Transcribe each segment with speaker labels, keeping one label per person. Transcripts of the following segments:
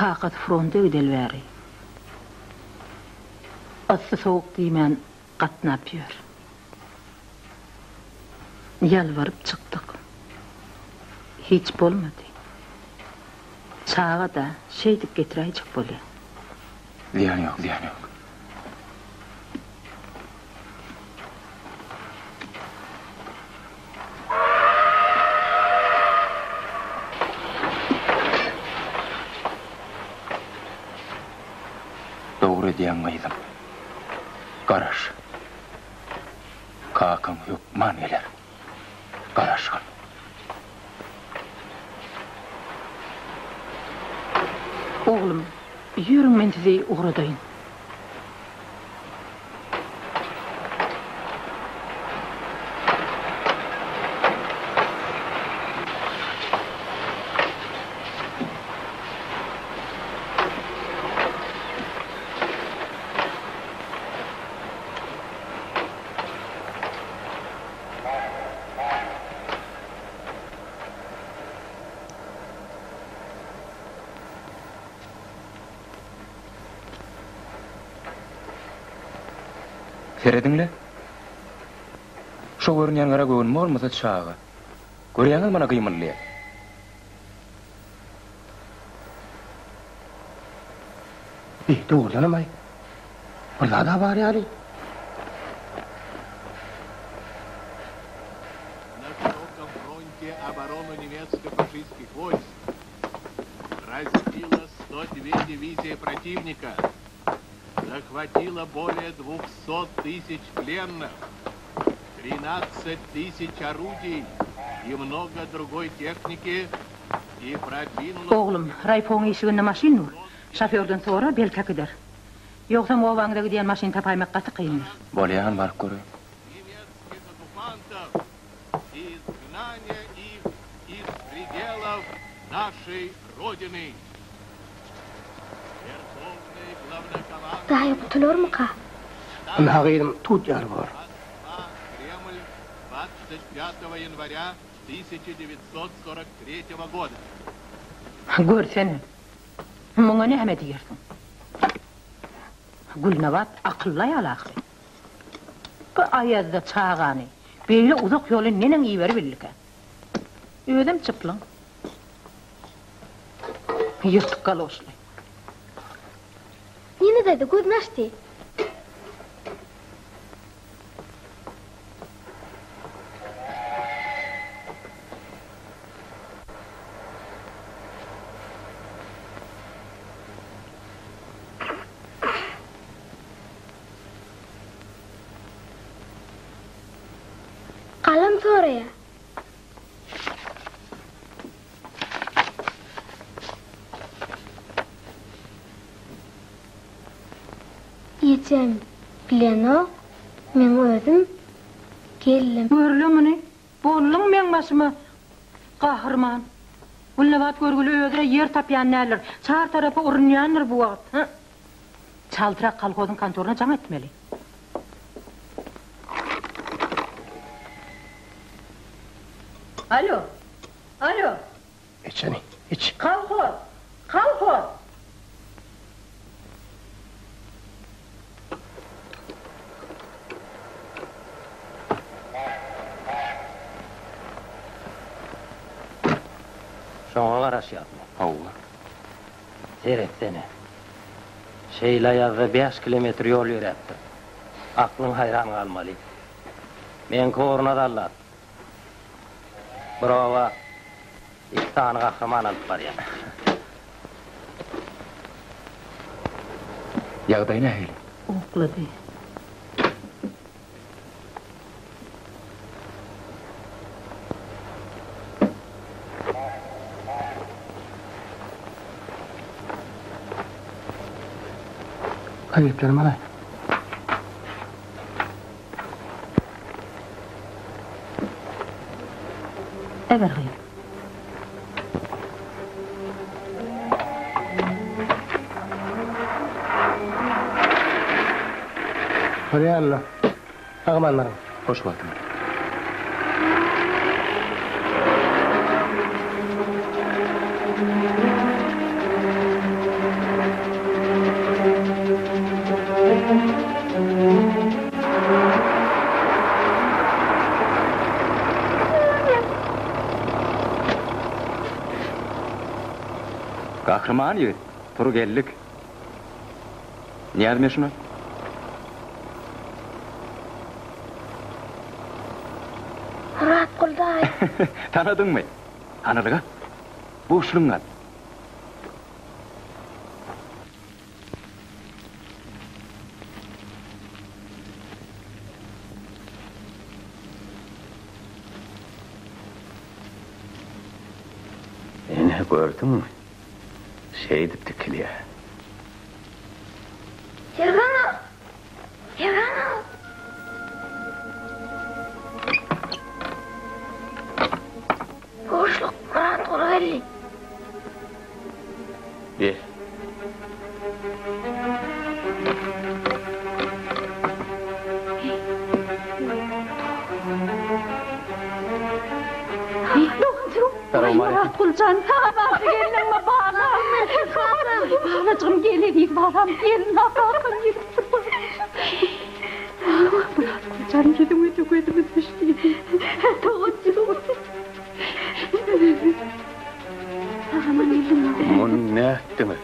Speaker 1: Kakasy fronta gideli bäri, yssy-sowuk diýmän gatnap ýör. Ýalbaryp çykdyk. Hiç bolmady. Çaga-da, şeýdip getiräýjek bolýa.
Speaker 2: Zyýany ýok, zyýany ýok. Dogry edýäň gyzym. Garaş. Kakaň hökman geler. Garaşgyn.
Speaker 1: Oglum, ýörüň men sizi ugradaýyn.
Speaker 2: Serediň-le. Şo görünýän gara göwün bolmasa çaga. Görýäňiz mana gymyldaýar.
Speaker 3: Bi, dogrudanam-aý, bir zad-a bar ýaly.
Speaker 4: Na широком фронте оборону немецко-фашистских войск разбила 102 дивизии противника, захватила более 200 тысяч пленных, 13 тысяч орудий и много другой техники и продвинула...
Speaker 1: Oglum, raýpoň işiginde maşyn dur. Şofýordan sora, belki äkider. Ýogsam obaňyza gidýän maşyn tapaýmak gaty kyndyr.
Speaker 2: Bolýan, baryp göreýin.
Speaker 4: Немецких оккупантов и изгнание их из пределов нашей Родины. Верховный главнокомандующий
Speaker 5: Daýy gutularmyka?
Speaker 3: Ynha gyzym, tut ýaly bor.
Speaker 4: Москва, Кремль, 25 января 1943 года.
Speaker 1: Görsene, muňa näme diýersiň? Gülnabat akylly aýal ahyry. Bu aýazda çagany beýle uzak ýoly neneň iberibildikä? Özem çyplyň. Ýyrtyk galoşly.
Speaker 5: Nina daýza gözüni açdy. Galam soraýar. Ejem bilenok, meň özüm geldim.
Speaker 1: Görle muny, bolduň meň başyma gahryman. Gülnabat görgüli özüne ýer tapýan däldir, çar tarapa urunýandyr bu wagt. Hy! Çaltrak kolhozyň kontoryna jaň etmeli. Alo! Alo!
Speaker 3: Iç hany, iç.
Speaker 1: Kolhoz! Kolhoz!
Speaker 6: Şoňa garaşýasmy?
Speaker 2: Hawa.
Speaker 6: Seretsene. Şeýle aýazda bäş kilometr ýol ýöräpdir. Aklyň haýran galmaly. Meňki ugruna zallat. Bir oba iki sany gahryman alyp barýar.
Speaker 2: Ýagdaýy nähili?
Speaker 1: Uklady.
Speaker 3: Gazetlerimi alaý.
Speaker 1: Äber gyz.
Speaker 3: Bolýa onda. Sag-aman baryň.
Speaker 2: Hoş wagtyňyz. Gahryman ýigit, tur geldik. Näzme şuny?
Speaker 5: Myratgul daýy.
Speaker 2: Tanadyňmy? Hanalyga, buşlugyňy al.
Speaker 7: Ine, gördüňmi? Şeýdip tikilýär.
Speaker 5: Serhan aga! Serhan aga! Boşluk Myratguly geldi.
Speaker 7: Gel.
Speaker 1: Myratgul jan, sag geldiňmi balam? Balajygym gel eziz balam, gel kakam ýetipdir. Myratgul jan, ýüzüňe gözümiz düşdi. Doganjygym.
Speaker 7: Muny nätdiňiz?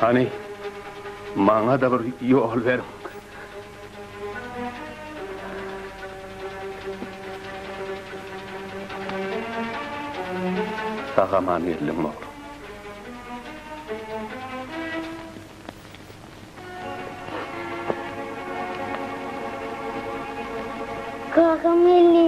Speaker 7: Hany, maňa-da bir ýol beriň. Sag-aman geldiňmi, oglum?
Speaker 5: Kakam geldi.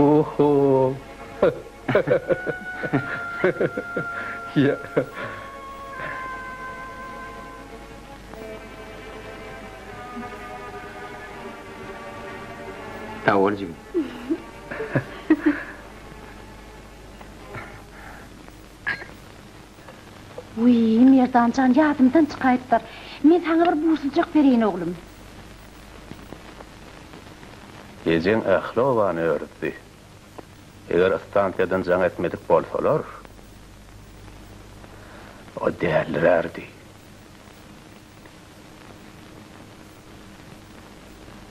Speaker 7: Oho! Ýa.
Speaker 2: Sag bol jigim.
Speaker 1: Wiý, Merdan jan, ýadymdan çykaýypdyr. Men saňa bir buşlujak bereýin, oglum.
Speaker 7: Ejeň ähli obany örüzdi. Eger stansiýadan jaň etmedik bolsalar, o dälirärdi.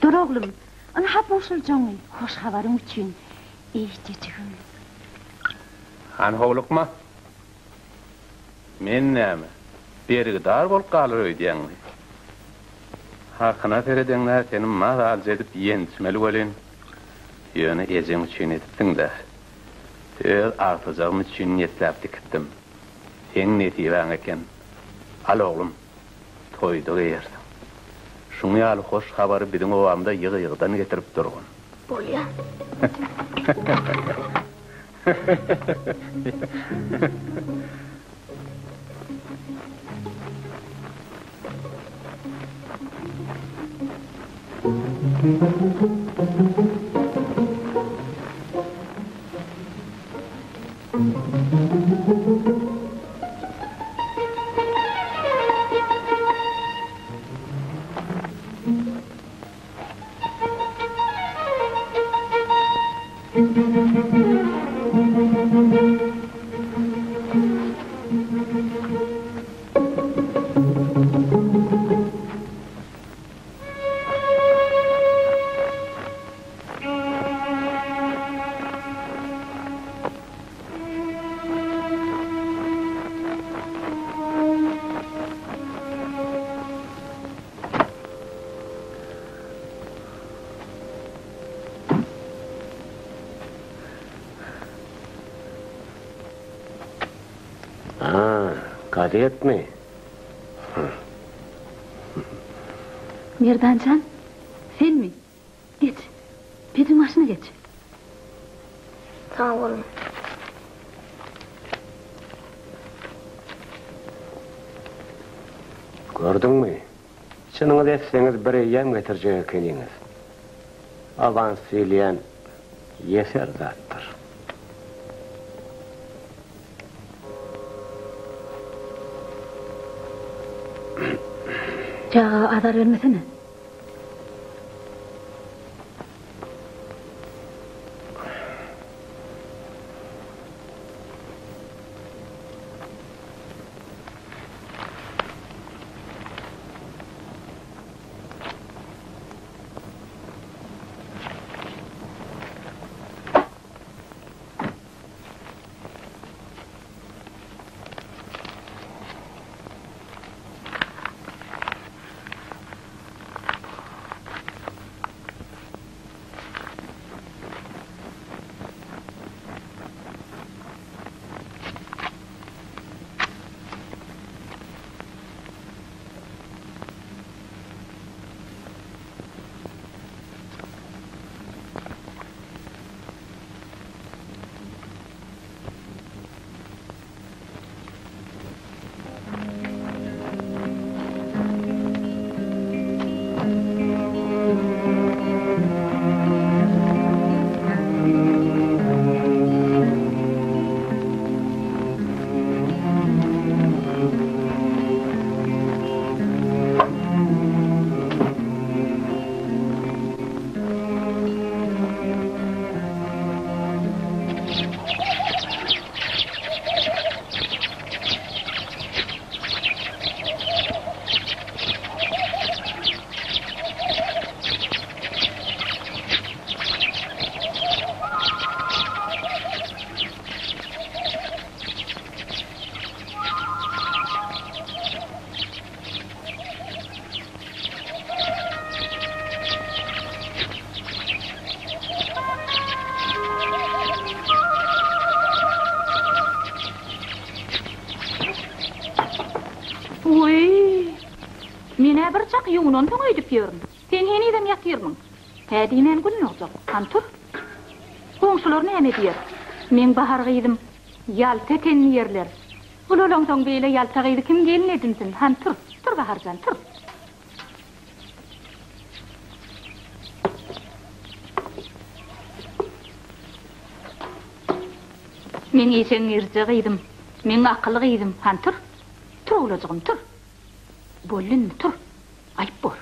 Speaker 1: Dur oglum, ynha buşljaňy, hoş habaryň üçin, eýjejigim.
Speaker 7: Hany howlukma. Men näme, bergidar bolup galar öýdýäňmi? Hakyna seredeňdä seni mazalyja edip ýençmeli welin, ýöne ejeň üçin edipsiň-dä. Öz agtyjagym üçin niýetläp dikipdim. Seň nesibäň eken. Al oglum, toýda geýersiň. Şuň ýaly hoş habary biziň obamyza ýygy-ýygydan getirip durgun.
Speaker 5: Bolýa.
Speaker 6: A, gazetmi?
Speaker 1: Merdan jan, senmi? Geç, pejiň başyna geç.
Speaker 5: Sag boluň.
Speaker 6: Gördüňmi? Çynyňyzy etseňiz bir eýýäm getirjek ekeniňiz. Awans diýilýän ýeser zatdyr.
Speaker 1: Çaga azar bermesene.
Speaker 8: Wiý! Men-ä bir çak ýuwunansoň öýdüp ýörün. Sen henizem ýatyrmyň? Hä diýmän gün dogjak. Hany tur. Goňşular näme diýer? Meň Bahar gyzym ýalta eken diýerler. Ulalaňsoň beýle ýalta gyzy kim gelin edinsin? Hany tur. Tur Bahar jan, tur. Meň işeňňirje gyzym, meň akyly gyzym, hany tur. Tur owlajygym, tur. Boldy indi, tur. Aýyp bor.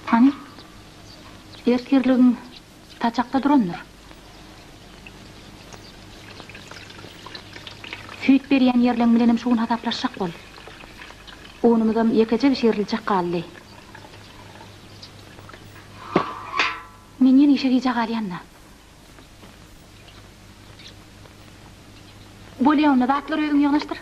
Speaker 8: Hany, ertirligiň saçakda durandyr. Süýt berýän ýerleň bilenem şu gün hasaplaşjak bol. Unumyzam ýekeje bişiriljek galdy. Men ýene işe gijä galýan-da. Bolýa onda, zatlary özüň ýygnaşdyr.